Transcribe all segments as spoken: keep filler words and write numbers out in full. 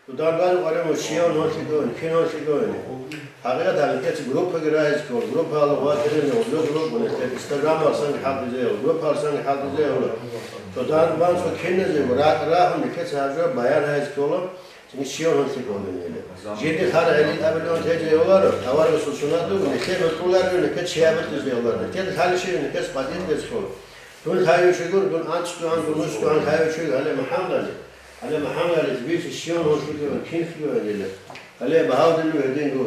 Дарган къваригӀун щиян гьонлъи гьавин, кин гьонлъи гьавин. ХӀакъикъаталда нилъеца группаги рагьизе ккола, группаялда ватирин гьезул группа нилъер Инстаграмалдасанги хӀалтӀизе, группаялдасанги хӀалтӀизе гьавула. Цо дарган цо киназего рагьун нилъеца гьаб жо баян гьабизе ккола, цинги щиян гьонлъи гьавин гьеле. Жинди хъаргӀел абилан тезе гьавуларо, аварагасул суннат буго, нилъер бокьуларев нилъер чияр бокьизе гьавуларо, нилъер лъалищего нилъер къватӀире ккола. Дун лъай виччагур, дун анцӀго ан, дун нусго ан лъай виччаго, гьале МухӀаммадалде. Гьале МухӀаммадалде, дибица щиян гьонлъи гьавин, кинлъи гьавин гьеле. Гьале багьалдилев гьединго.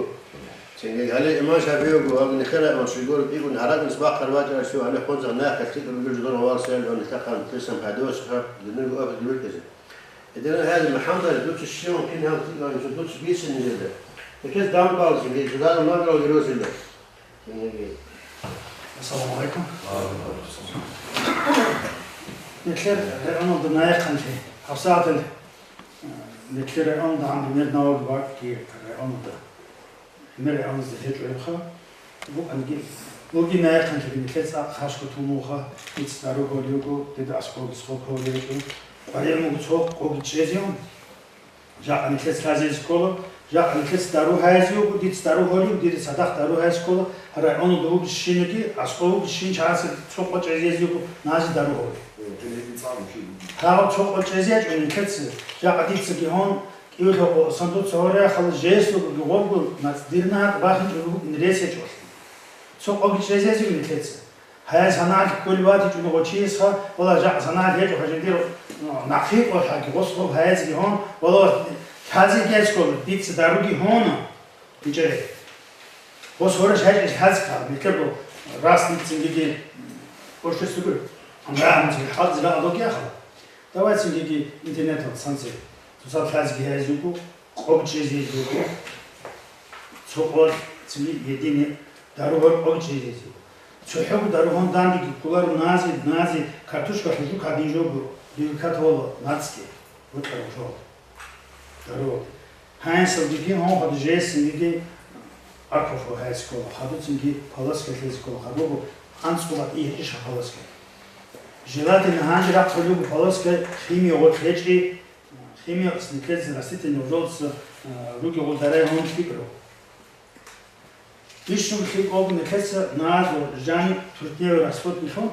Цинги гьале имам ШафигӀиго, гьав нилъер имам щигур, игун гьаракьунас бахъарав вачӀарасев, гьале хъунза нахъе лъикӀаб гьабулеб жо дора варсел, ва нилъехъан, нилъесан пайдавасухъа, динирго ахӀи дибиркьизе. Гьединан гьале МухӀаммадалде, дуца щиян кин гьанлъи гьавин, дуца бицин гьелда. Гьекез дам балцин, гьекез дам ламрал гьеросилда. Ассаламу алейкум. Нилъер районалда наехъанлъи, гьабсагӀатал, э, нилъер районалда гьанже мер наваги вакӀги районалда, гьемер районалда гьечӀо гьебха. Букъанги, буги наехъанлъи нилъер цӀакъ хашго тумуха, дица дару гьолиего, дида аскӀовги схоб гьолиего. КъваригӀун буго цо къоги чӀезеун. Жакъа нилъеца лъазе ккола, жакъа нилъеца дару гьаязеги, дица дару гьолев, дида цадахъ дару гьаязеги ккола, районалда вугищиниги, аскӀов вугищин чагӀаца цо къо чӀезеги назе дару гьолев. Гьав цо къо чӀезе ячӀун нилъеца, жакъа дицаги гьон, кӀиулъа къо сандуца гьоряхъала жеслугоги гъобго нацӀ дирна гьакъ бахинчӀого букӀин рес гьечӀолъи. Цо къоги чӀезезе нилъеца. Гьай, санагӀалъ кколев ватичӀони гъочиясха, вала, жакъа санагӀалъ гьечӀоха жиндир, ну, нахъе кӀолъаги, гъос гъоб гьаязги гьон, вала, лъазе гьечӀо, дица даруги гьона, бичӀчӀи. Гъос гьораш гьечӀо лъазеха, мекерго рас ницин гиги, гъошесугу, амрагьанцин хӀалзира алогияха. Давай цинги интернеталда санци, цоцал лъазги гьайзе вуго, къо чӀезе гьайзе вуго. Цо къо цинги гьедине дару гьор къо чӀезе гьайзе вуго. ЦохӀого дару гьон дандеги кколаро назе, назе картошка хӀужу кадин жого, диркат гьола нацӀги, бутӀа ружо. Дару. Гьанисалдеги гьон хадув жессингиги Акофо гьай скола, хадуцинги Паласкай лъезе ккола, хадубу анцӀго батӀи гьечӀищ Паласкай. Желательно гьанже рахъулев вуго Паласкай химия гъоркь гьечӀи, химиялъ нилъеца растительный ужалца, а, руги гъул дарай гьон лъикӀ руго. Бищун лъикӀ буго нилъеца назу жани трутневый расход бихьун,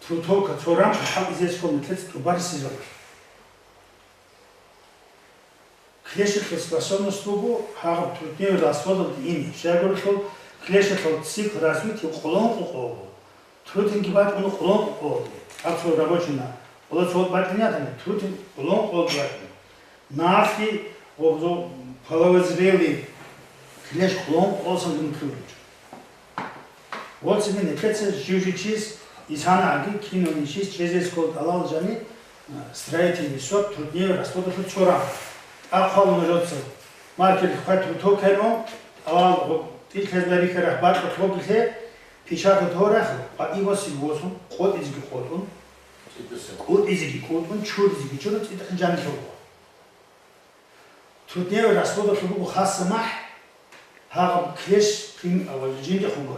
трутовка цо рамка хӀалтӀизе ккола нилъеца тӀубарисезабулъ. Клещалъул способность буго гьагъаб трутневый расходалде ине, щайгурелъул клещалъул цикл развития къолон къокъо буго. Трутинги бачӀуна къолон къокъоялде, гьаб цо рабочий на, къола цо бакӀине ятани, трутин къолон къокъоялде бачӀуна. Налъи гъобзо половозрелый клещ къолон къокъоялдасан гьункьун гьечӀо. Воцинги нилъеца жив-жив чияс исанаги кинавниги чияс чӀезе ккола тӀалал жани, а, строительный сот труднее расходалъул цо рагӀ. ТӀакъ хъвалуна жоца. Маркер хъвай трутовкайилан, тӀалал гъо-, тӀилъазда рихьарахъ бакьулъ вогилъе, печатать гьорахъ, къватӀибасиги восун, къотӀизеги къотӀун, кӀутӀизеги кӀутӀун, чуризеги чурун, цӀитӀахъе жанилъ вуго. Трудневый расходалъул буго хаса махӀ, гьагъаб клещ кин-, а, жиндихъ вуго,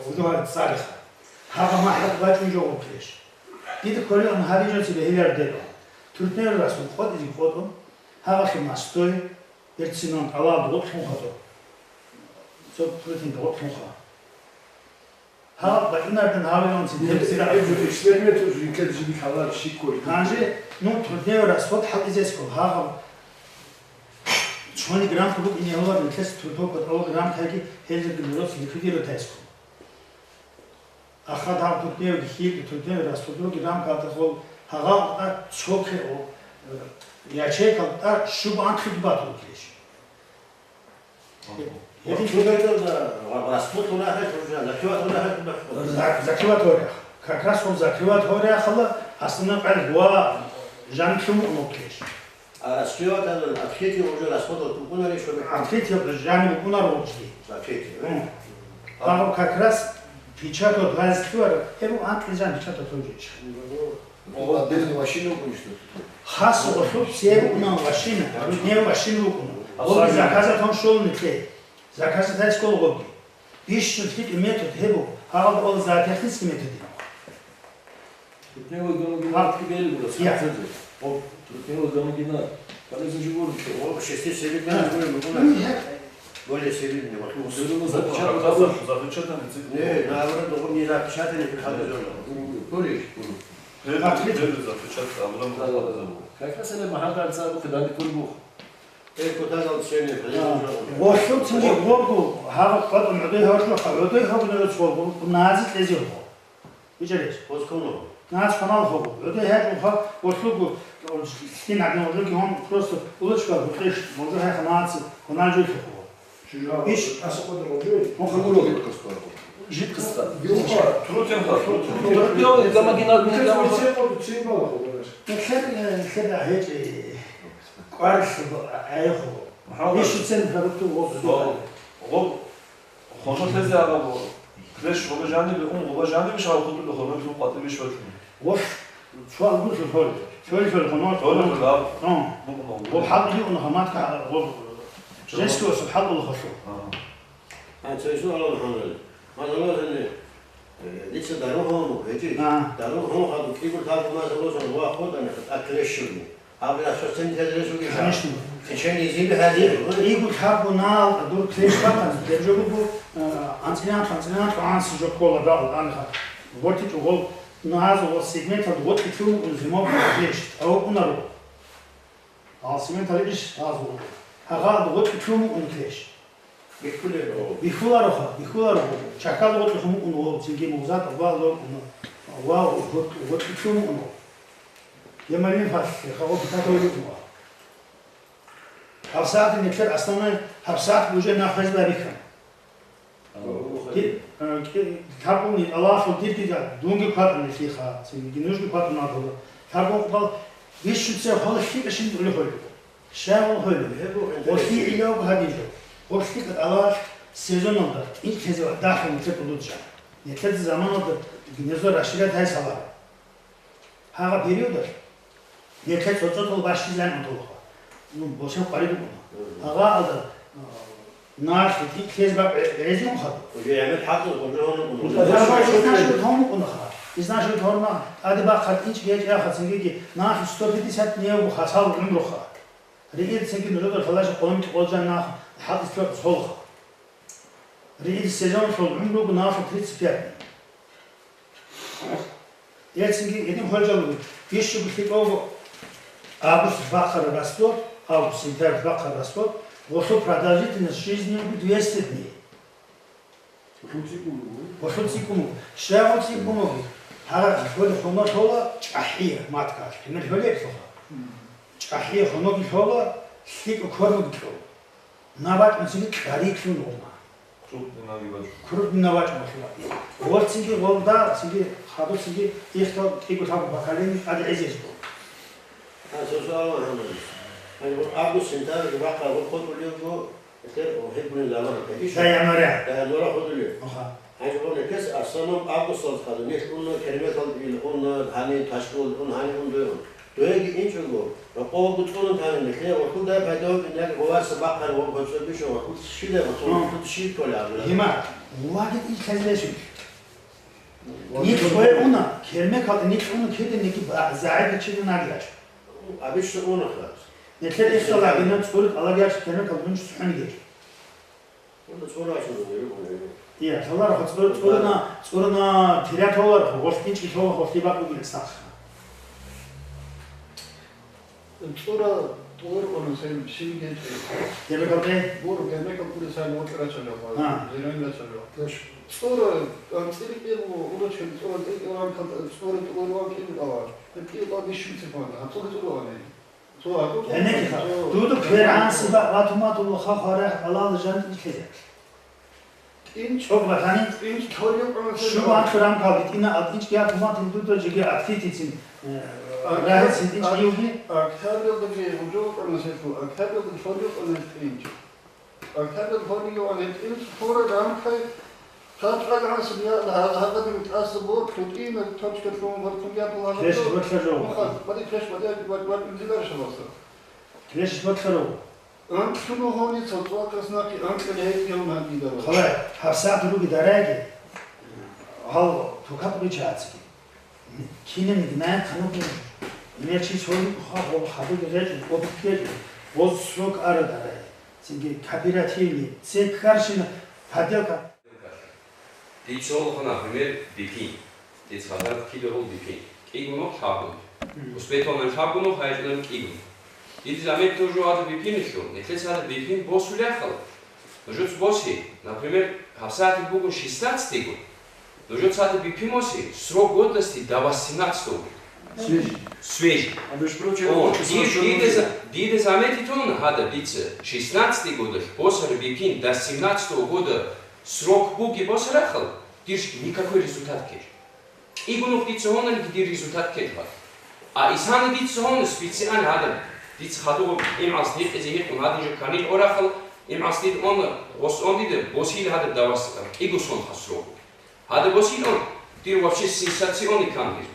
гьудугьал цӀалиха. Гьагъаб махӀ бачӀун жо гъоб клещ. Дида кколилан гьабичӀо цебе гьелар дерун. Трудневый расход къотӀизе къотӀун, гьагъалъе настой, берцинон, тӀалаб гъоркь лъун хадур. Цо трудневый гъоркь лъун ха. Гьаб бакӀинардан гьавилан цин гьеб цӀикӀкӀун. Эксперимент уже инкер жиги калар шиккой. Гьанже, ну, трудневый расход хӀалтӀизе ккола. Гьагъаб цони грамм хъулукъ ине гьолар, нилъес трудовка тӀоло грамм тайги гьелзаги мурос ликвидировать айскун. Ахад гьаб трудневый хил, трудневый расход грамм калда хол, гьагъаб тӀа цоке, о, э, ячейкал тӀа щуб анкьлъи батулукьеш. Гьедин чудайдал расход гьунахӀе, закриват гьунахӀе. За-, закриват гьоряхъ. Как раз он закриват гьоряхъала, основной къайгъа ва жанлъун унукъеш. А раскрывать открытие уже расходов букӀунарищ? Открытие жаниб букӀунар гъоркьги. Открытие, да? М. Гьаб как раз печатать гьайзе лъугьар, гьеб анкьизе жаниб печатать гьоржичӀ. О, бедный машина вукӀунищ тут? Хас гъолъуб се букӀуна машина, руднев машина вукӀуна. Абсолютно. Гъоги заказа тон щолни лъе. Заказа тай скол гъоги. Иш лъикӀ метод гьеб буго, гьаб ол зоотехнический метод. Руднев гомогенатки бели буго, я. О, руднев гомогенат. Там из-за чего? О, шестьдесят семь, да, мы, мы, мы, более серьезный, вот, ну, Всё равно запечатано, Как раз запечатанный цикл. Не, наоборот, он не запечатанный, как Да. Более. Первый, первый запечатка, а потом Да, да, да, да. Как раз это Махадар Цару, когда ты курбух. Э, куда дал чене, А, блин, Гъолъул цинги гъоргу гьаб къватӀун гӀодой гьаварлъухъа, гӀодой гьабунарец гъоргу, нази кьезе гьуго. ВичӀарищ? Осконо. Нац ханал гьуго. ГӀодой гьачӀунха, гъолъулгу, лъин гӀадин гъолъулги гьон просто улочка гьукъеш, може гьай ханаци, ханал жуй хухуго. Иш? Аса кодер гъожой? Мухаммуров. Жидкостта. Трутенха, трутенха. Трутенха, это магинал, Трутенха, Трутенха. Трутенха, Трутенха. Хер, хер гьечӀи. Кварш гӀайху. Мухаммад. Ишицен продукту гъоб. Гъоб, гъоб, хоно лъезе агъабу. Клещ гъоба жанибе, ун гъоба жанибе шагьал хутӀулев хоно лъун къватӀибе шветлъун. Гъоб, цо агур лъолъ. Цо лъолъ хоно. Цо лъолъ, а? Ун. Букъ мал. Гъоб хӀакъ юун хаматка гъоб. Чо? Жеско субханаллаху. Ага. А, цо ишо алан ханал. Мазалла ханне. Э, дица дарун хоно, гьечӀи? А. Дарун хоно хадуб, кӀигур хадуб мазалла сон, ва ходани, а клещ шуни. Аб я сосен тезресуги ша. Конечно. Течение зимби хӀазе. Игу лъабгунал дур клещ батан, гьеб жо буго, э, анцӀила-, анцӀила-, анцӀила анси жо ккола дагъу, анха. ВортичӀо гъол, нагьазул ва сегментал гъоркье лъун ун зимов клещ, тӀавукъунаро. Ал сегментал иш гьазул. Гьагъа гъоркье лъун ун клещ. Бихьулеб гъо. Бихьулароха, бихьуларо. Чакал гъоркье лъун ун гъол, цинги мугъзат ва ло ун, ва гъоркье лъун ун гъол. Геморрагин фасхӀи, хагъо питатавли уна. ГьабсагӀат нилъер основной гьабсагӀат уже нахъ гьезда рихьана. Ки-, э, ки-, лъабгъуни Аллагьасул дирги дунги кватӀун нилъиха, цинги нужги кватӀун абула. Лъабгъун къубал бищунце хола лъикӀа шин тӀули хойли. Щай гъол хойли? Гъолъи гӀилав гьадинчӀо. Гъол лъикӀа Аллагь сезоналда тӀинкӀлъезе ва дахъун нилъер тӀулуцӀа. Нилъер заманалда гнездо расширять гьайсалара. Гьагъа периодалъ нилъер цоцӀотал бащизегӀан унтулха. Ну, босеб къварид букӀуна. Гьагъа алда, а, налъи тӀикӀлъез бакӀ гӀезун хадуб. Уже гӀемер хӀакъу гъужа гьунукъуна. Уже Изна шуд гьунукъунаха. Изна шуд гьорна тӀаде бахъа тӀинчӀ гьечӀ яха цингиги налъи сто пятьдесят нев хасал гӀумруха. Риил цинги нужеда халаша къолмикь къолжан нах хӀакъ истлъо цолха. Риил сезонлъул гӀумруго налъи тридцать пять. Яцинги гьедин хвалчӀалуги, бищун лъикӀав август бахъараб расход, август, сентябрь бахъараб расход, гъолъул продолжительность жизни двести дней. Гъолъул цӀикӀкӀун буго. Гъолъул цӀикӀкӀун буго. Щай гъол цӀикӀкӀун буго? Гьаракь хвел хвана лъола чӀахӀи маткалъ, гьимер хвелеб лъуха. ЧӀахӀи хваноги лъола, лъикӀав кормуги кьола. НабачӀун цинги кьариклъун гъума. Крупный набачӀун. Крупный набачӀун гъума. Гъор цинги гъолда, цинги хадур цинги ихтал кӀиго лъабго поколение тӀаде гӀезизе гъума. А, сосо Аллагь гьанна. Гьаниб август, сентябрь бахъа гъур хутӀулев гъо, эсер гьеб гунел ламана кагиш. Да, января. Да, января хутӀулев. Аха. Гьанже гъо некес арсанав августалда хадур, нилъ унна, керметал ил унна, гьанин ташкил ун, гьанин ун дуе ун. Дуеги инчӀого, рокъовго цӀунун тани нилъее ва худа пайда вукӀин яги гъоварса бахъарав ва гъоцӀо бишун ва худ щиле гъоцӀо, Мгм. худ щиб кколеб абула. Гьима, ваги ил хӀезлъи. Нилъ хве уна, кермекал нилъ уна кедениги ба-, загӀипа чилин агилач. Абища уна хас. Нилъер ихтала гьина цӀур алагиач кермекал дунч цӀухӀанигеч. Унда цӀура чуруна, юргуна, юргуна. Ия, лъаларха цӀур-, цӀурна, цӀурна тиря толарха, гъолъинчӀги лъола, гъолъи бакӀ бугин сахъ. ЦӀура тӀур кӀуна сен шин гечӀи. Гербекалде? Бур, гербекал кури сай мокӀ рачалев, А. Зерен рачалев. Кеш. ЦӀура, ам, цӀиркӀи бу, уручен цӀура тӀиркӀи ван кал, цӀура тӀур ван кӀи бу ава. КӀи бу бищун цепан, а цӀура тӀур ван. Гьенекиха, дуду квергӀанси ба-, батуматулла ха хварахь алал жан итлъизехъ. ТӀинчӀ-, ЧӀоб батани, тӀинчӀ тойил къанасел шуба анцӀ рамкал битӀина, а тӀинчӀ гьатуматил дуда жиги открытицин, э, А, рагьиси тӀинчӀ а, гьиюги? Октябрьалдаги гьужо къанаселъул, октябрьалда тойил къанас тӀинчӀ. Октябрь хониги ва гьитӀинчӀ хурай рамкай, тапчӀал гӀасиб я, гьа-, гьагъадин тӀаса бо, лъутӀина точка лъун гъоркьун я пуланаб. Кеш ватлъа жо. Мухаз, бади кеш, бади, бади, бади, бади, бади, бади, Кеш ватлъа жо. Анкьлъун гьони цо цӀакъас нахъе анкьил гьекъев магидала. Халай, гьабсагӀат руги дарайги, гьал тукаб гъича ацги. Кинабниги наян ханукъун. Нечи цоги хадуги гъечӀо, опыт гьечӀо, боз срок ара дарай. Цинги кооперативный, цинги каршина поделка. Дица гьоло, например, бипин. Дица хадаб кида гьол бипин. КӀигуно лъабгун. Мгм. Успетал нан лъабгуно, хайчӀунан кӀигун. Диде заметь тоже гьада бипинелъул, нилъеца гьада бипин босулехъал. Нужец босе, например, гьабсагӀатил бугун шестнадцатый год. Нужец гьада бипин босе, срок годности до восемнадцатого года. Свежий. Свежий. А между прочим, О, очень ди-, совершенно диде за-, диде заметить он, гьада дица шестнадцатый годалъ босара бипин до семнадцатого года срок буги босарахъал, дир никакой результат ккеч. КӀигунухъ дица гьоналги дир результат ккечӀ гьаб. А исана дица гьона специально гьадаб, дица хадув имгӀалс гьикъизе гьикъун гьадин жо канил орахъал, имгӀалс дида он, гъос он дида, босил гьадаб давас, кӀигу сон хасрогу. Гьадаб босил он, дир вообще сенсационный кан результат.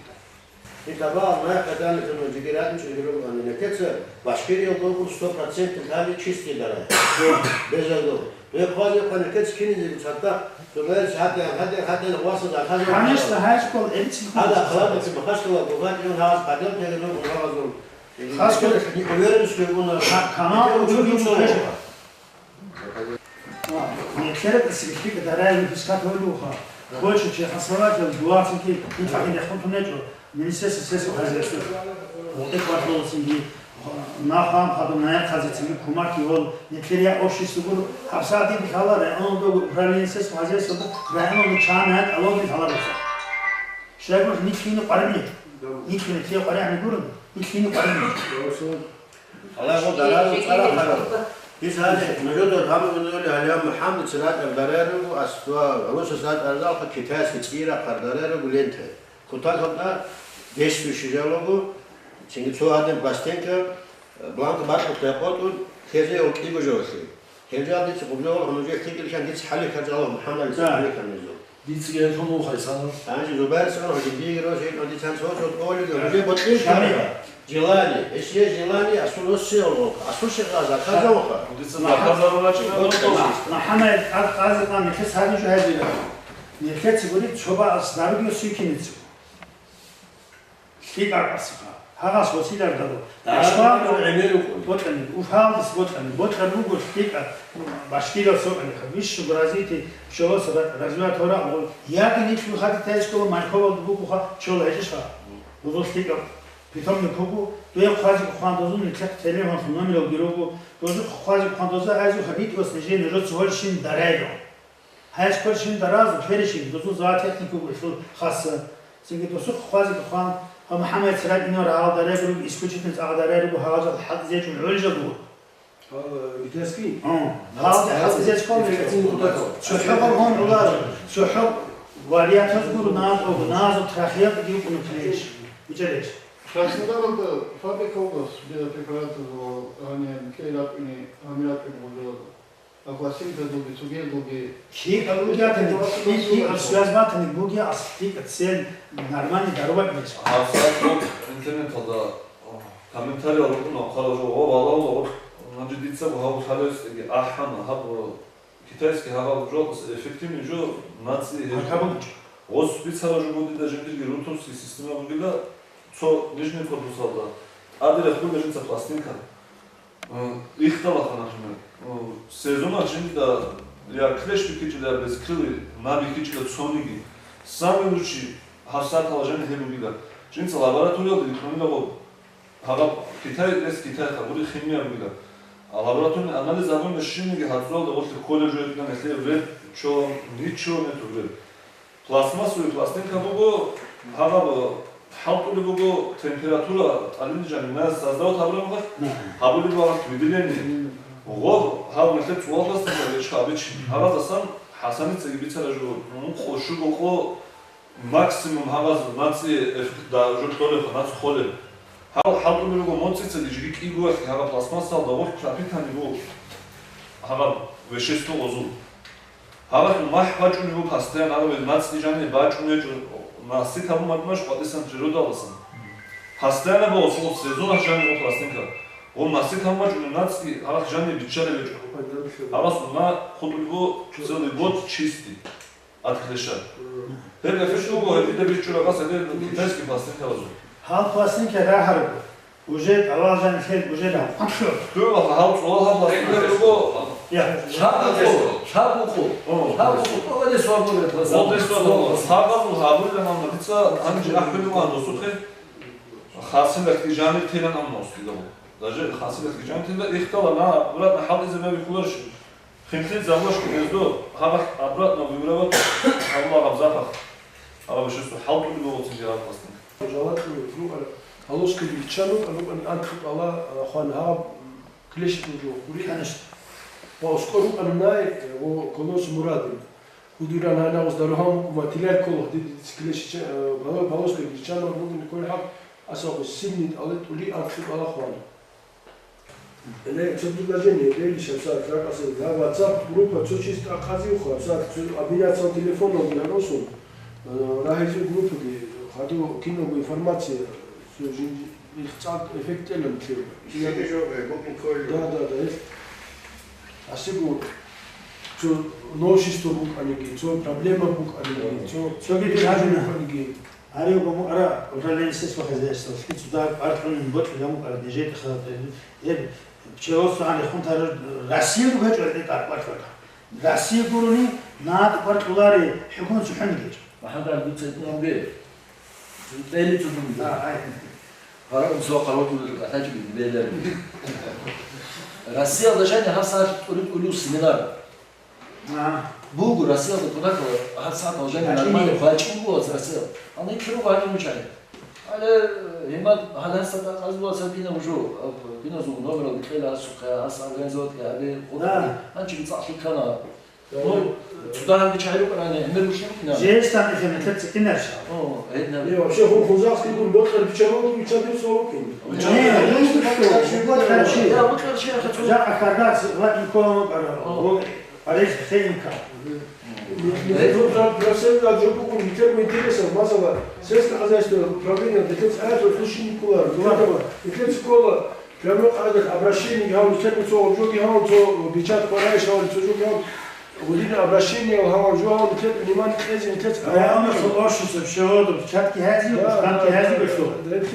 Итаба, Аллагь къадаралъун жигералъун чӀегилугани, некеца Башкириял догур сто процентов лъали чистый дарай. Безагол. Ве хъвазе хъванекец кинизего цадахъ, зубаир гьадин, гьадин, гьадин, гъваса захаза. Конечно, гьай школ, элцин Гьада хъвазе. Халатаки бахаштала гугъатиун гьаз къадам тегелун гугъазун. Хас кодех. Уверенность уна. Ка-, канал Итаба учуги учуги учуги. А, нилъер сихлик дарай випускать гьолуха. Больше чехословакия двадцать лет, итахи нехун тунечо. Министерство сельского хозяйства. ГъутӀи кварталцинги, нахъан хадуб наякъазецинги кумак йол, нилъер я общество гур, гьабсагӀат диб лъала районал дог управление сельского хозяйства бу, районал чан наякъ алоги лъала руса. Шайгур нилъини къварни, нилъини те къваряни гурун, нилъини къварни. Аллагьу даразу цӀарахъарал. Ис гьале, нужеда гьамун гьале гьале МухӀаммад церакъаб дарай руго, асва, гӀурусас ракӀаралха китайский цӀирахъар дарай руго лента. Кутакалда действующий жалобу, цинги цо гьадин пластинка, бланк бакьулъ къотӀун, хезе гьукъиго жаллъи. Гьел жал дица гъубжал гьунуже лъикӀилъан дица хӀалихьаржал МухӀаммадица Да. хӀалихьарнизул. Дица гьелъун вухайсана. Гьанже Зубайр цӀар гьудин диги рос гьел дица цо-цо тӀолиги гьунуже ботлъи Шами. Желание. Если есть желание, асул рос сиялгъуха. Асул шихъа заказавха. Дица заказавачи. МухӀаммад, аз, аз, аз, нехес гьари жо гьабила. Нехец гури цоба ас даруги сикиниц. ЛъикӀаб асиха, гьагъас василардаго. Даран Ашван гӀемерукъун. Ботлани, уфалдис ботлани, ботлан руго лъикӀаб башкирал сокъалиха, вищу гразити, щолоса развивать гьора, яги нилъ хадитаэскола Марьховалда бугоха, чола гьечӀищха. Бузул лъикӀаб питомник буго, дуе хъвази хъван дозун нилъехъ телефонлъун номерал гирого, дозу хъвази хъван доза айзуха битӀиос нижее нужеца гьолщин дарайро. Гьайс квер шин дараз, кверишин, дусул зоотехнику гурхӀул хасса. Цинги дусухъ хъвази хъван, гьав МухӀаммад Сират инор гьал дарай руго, исключительно цӀагъа дарай руго, гьал жал хӀалтӀизечӀун гӀолжал дур. Гьал, э, китайский? Гьу. Гьал хӀалтӀизеч кон Китайский кутакал. ЦохӀо гьон гӀулар, цохӀо вариантаз гур назов, назов трахея див кунуклеш. Мичалеш. Краснодаралда фабрика вугас, бида препаратазул гьанир кей ракӀуни, гьанир ракӀуни гъуллула. Ахвасил гьезулги, цугезулги. Лъикъа ругиятани, лъи-, лъикъа связь батани буги асликъа цел нормальный даруват мес. ГьабсагӀат интернеталда, а, комментариял рукӀуна, хъала жо, ва валав, ва, нанжи дица гьав хӀалесги ахӀана, гьаб, а, китайский гьабал жо, эффективный жо, наци гьеб. Гьаб-, гьаб-, Гъос бицара жо бугида жиндирги рутовский система бугида, цо нижний корпусалда, тӀаде рехулда жинца пластинка. Э, ихталаха, например, э, сезонах жинда я клещ бихьичӀила, я бескрылый, на бихьичӀила цониги. Самый лучший гьабсагӀатала жани гьеб бугила. Жинца лабораториялда рихьунилаго, гьаб Китай, эс Китай хабури химия бугила. А лабораторный анализ абунда шинниги гьацӀуалда гъорлъи кколеб жо гьеб, нилъее вред чо-, ничего нету вред. Пластмассовый пластинка буго, гьаб хӀалтӀулеб буго температура, тӀалинжани, нас создавать гьабураб мехалъ, гьабулеб багьалъ выделение. Гъоб гьаб мехалъ цӀула пластинка речха абичи. Гьабаздасан ХӀасаницаги бицара жо, ну, къо-, щуго къо максимум гьабаз наци эф-, да, жо кьолебха, нац холеб. Гьаб хӀалтӀулеб буго моцӀицаги жиги кӀигоялъги гьаб пластмассалда гъоркь пропитанный буго гьаб вещество гъозул. Гьабалъ махӀ бачӀунеб буго постоянно, гьаб нацӀги жаниб бачӀунеб гьечӀо, насип гьабун бачӀунеб гьечӀо къватӀисан природалдасан. Постоянно буго, цо сезонах жаниб буго пластинка. Гъо насип гьабун бачӀунеб нацӀги гьабалъ жаниб биччалеб гьечӀо. Гьабалъ уна хутӀулеб буго целый год чистый, от клеща. Гьеб эффект буго, гьеб дида бичӀчӀураб гьас гьеб китайский пластинкаялъул. Гьал пластинка рагьарго, уже тӀалал жанлъел уже рагьарго. Дугьа гьал цӀолал гьаб пластинка руго. Я. Лъабухъо, лъабухъо. О. Лъабухъо, тӀокӀалде свабуре пластинка. Гъолде свабуре. Сагъазул гьабулилан амма дица гьанже ахӀулев ан досухъе. Хасилалъги жанир тилан амма устидал. Даже хасилалъги жанир тилан ихтала на, брат, на хӀалтӀизе баби куларш. Хинлъи завошки гьездо, гьабахъ обратно выграват, гьабула гьаб запах. Гьаб шусу хӀалтӀулеб буго цинги гьаб пластинка. Жалат, ну, ара, Алушка Гречану, а, ну, ан, ан, ала, а, хван гьаб, м, клещ буго, кури. Конечно. Ва ускор рукъана най, э, во колос Мурадин. Худуран гьанагъус даругьан букӀума, тилал колох, ди, ди, ди, клещ, э, Павло-, Павловская Гречану, Мурадин, кури хӀаб, асахъус синни, ала, тӀули, анлъи, ала, хван. Гьеле цо предложение бейли шабсагӀат ракӀасел, гьаб WhatsApp группа цо чис тӀахъазивха, абсагӀат цо обменяться телефоном яросун, э, рагьизе группаги, хадув киного информация, цо жинди-, их цӀакъ эффект тӀелан лъеба. Сиги жо, э, букин кой жо. Да, да, да, э. Асигу цо новшество букӀаниги, цо проблема букӀаниги, цо, цоги цо дир гьабина. БукӀаниги. Гьарив гьумукӀара управление сельского хозяйства, лъицӀуда кӀвар кьунин бокьила мукӀара нижеда хадатӀа. Гьеб пчеловодство гьанихъун тарав Россиялда гьечӀо гьеб кӀвар кьвар. Россия гурони, нагъ кӀвар кьулари хӀукумат цохӀони гьечӀо. МахӀамад, дуца итнавги. Цо кьели цо дунги. А, ай. Гьарун цо къаркъа кьатачӀоги белари. Россиялда жани гьаб сагӀат тӀури-тӀурив семинар. А. Буго, Россиялда кӀудаккала гьаб сагӀат алжани гьачӀин нормально буго. ГьачӀин буго Россиялда. Гьанна итлъи буго гьанив вичани. Гьале, гьимал, гьале гьасда къазуласа дина вужу, дина зугьу номерал кьела гьасухъе, гьас организовать гьабе, гьури, Да. гьанчи бицӀахъ лъикана. Да. Ну, цуда гьанги чагӀи рукӀарани, гӀемер вушлъи рукӀина. Жестан эхе метлеб цикинарша. О, гьедна. Не, вообще, ху-, хузахъ дигун бокьар биччан вугин, биччан дир цо вукин. Не, ну, что, вот, короче. Я, вот, короче, я хочу. Жакъа хардас, ва инкола мукӀара. О. Гьарилъ хейинка. Нилъер жо букӀун, нилъер интересов, масала, сельское хозяйство управление, нилъер цӀаялъул лъущин ккола, нилъер цӀикӀкӀола, прямо къагӀидаялъ обращение гьав, нилъер цо жоги гьав, цо бичат къварай шавал, цо жоги гьав, гьудина обращение гьав, жо гьав, нилъер внимание кьезе, нилъер цӀа-, Районный общество, общество, пчеловодов, чатки хӀези, Да, станки да, хӀези да, гьешло. Да, да, да.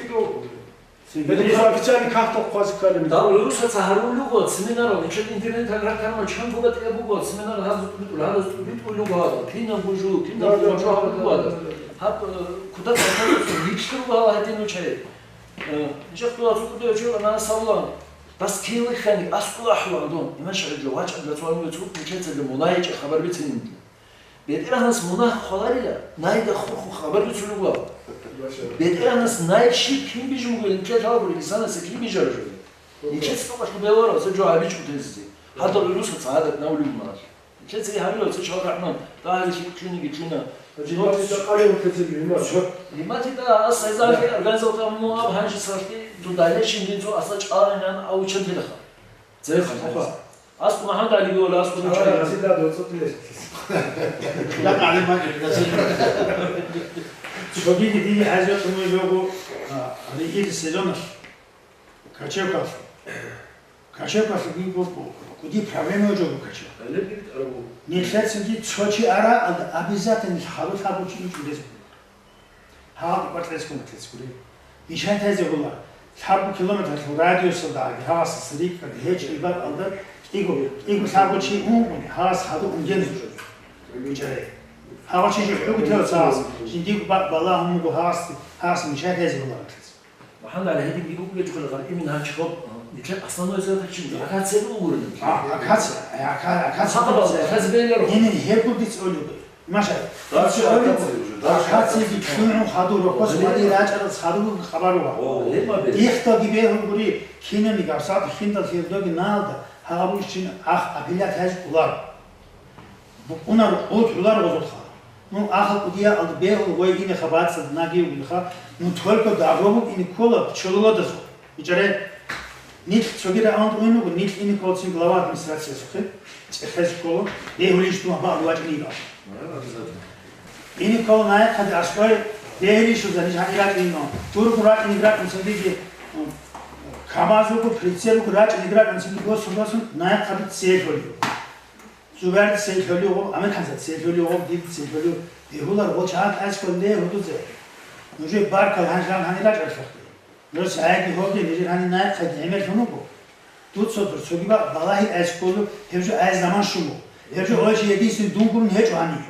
Гьеле официальный кагътал хъвазе ккани. Дал гӀурусаца гьарулел руго семинарал, нилъер интернеталъ раккарма чан бугатӀияб буго семинар гьазул тӀуритӀул, гьазул тӀуритӀул руго гьадал, кинаб бужу, кинаб Да, да, бужу да, гьаб да, буго да, гьадал. да, да. Гьаб, э, кутакалъ гьарулел гьечӀо руго гьала гьедин вичай. Э, нижехъ дугьа цӀукӀуде вичӀо ана савлан. Дас килихьани аскӀул ахӀван дун, иман шагӀиджо вачӀаб гацван вецӀу нилъецаги мунагьичӀеб хабар бицинин. БетӀергьанас мунагь хваларила, найда хурхун хабар бицунеб буго. БетӀергьанас най щиб кин бижун буго, нилъер лъалгури лисанасе кин бижараб жо. Нилъеца тӀокӀалъ беларал цо жо гьабичӀо тезизе. Гьадал гӀурусаца гьадат навлюгмал. Нилъеца гьарилал цо чал рахӀман, дагьабизе чуниги чуна. Жимати такъали укецеби, жимати. Жимати да, ас сайзанги Да. организовал там, ну, аб гьанжи сахлъи, ту дайле шиндин цо аса чӀаларинан авучан телеха. Цеха. Аскъу МахӀамад-ГӀалиги вала аскъу Чавай Нучаев. Расида доцӀулес. Цогиги диги хӀяжатун жого, а, ригьил сезоналъ. Качевкалъ. Качевкалъ гиб-, гиб-, куди проблема жого качев. Нилъецаги цо чи ара, алда обязательно хабар хабучи ичӀулес. Гьаб къватӀлъецӀгун батецӀгури. Мишай тезе гьула, лъабго километрлъун радиусалдаги гьавасас рикӀкӀад гьечӀ илбаб алда кӀиго, кӀиго лъабго чи унгун, гьавас хадуб унген бичӀчӀаре. Гьава чи жо хӀугу тела цавас, жиндиго ба-, балагьун буго гьавас, гьавас мишай тезе гьула батецӀ. МахӀамад-ГӀали, гьединги буго гьечӀо хъвалеб, имин гьанчи хоб, нилъер основной задача чи, акация бугурин. А, акация, а, ака-, акация. Хабар алда, хазбелер. Имин гьеб буго дицӀолеб. Маша, Дальше цо акация уже, дальше акацияги акация. Чумгьун хадур, рокъос О, вади гьеб. Рачарал хадур хабар ва. О, гьеб ма бе. Ихтаги бегьунгури, кинани габсат хиндал хирдоги налда, гьагъаб чин ах апеллят гьаж кулар. Букъунар, ут гьулар гъозулха. Ну, ахал кудия алда бегьул гъой ине хабацад наги угилха, ну, только дагъобу ине кола пчелоладазу. Ичаре, нилъ цоги рагӀун уйнуго, нилъ ине кколцин глава администрациясухъе, цӀехез кколо, бегьулищ дума багьлу вачӀинигал. Ине кколо наякъаде аскӀой, бегьулищ уза ниж гьанирачӀино, тургу рачӀиниграчӀун цинги, м, КамАЗ руго, прицел руго, рачӀиниграчӀун цинги государствоясун наякъаде цел гьолио. Зубайрда цел гьолио, Амирханза цел гьолио, дида цел гьолио, бегьулар гъочагьат аскӀоле гьудузе. Нужер баркал гьанжан гьанирачӀаралъухъе. Нуж гӀайги гьоги нижер гьанир наихъаги гӀемерлъун вуго. Дуца дур цоги ба-, балагьи айс кколу, гьев жо айс заман щун буго. Гьев жо ойчи гьединсин дун гурун гьечӀо гьаниб.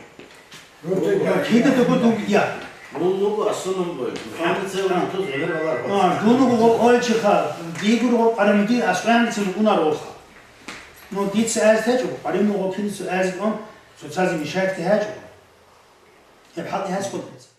Кида дуго дун я. Мун вуго асулун бой. Мухаммад цеван тус гӀемер балагь. А, дун вуго ойчиха, дигур вуго къарамидин асулан цин унар волха. Ну, дица айс гьечӀо, къарим вуго киница айс он, цоцазе мешайт гьечӀо. Гьеб хӀалтӀи гьес кколъица.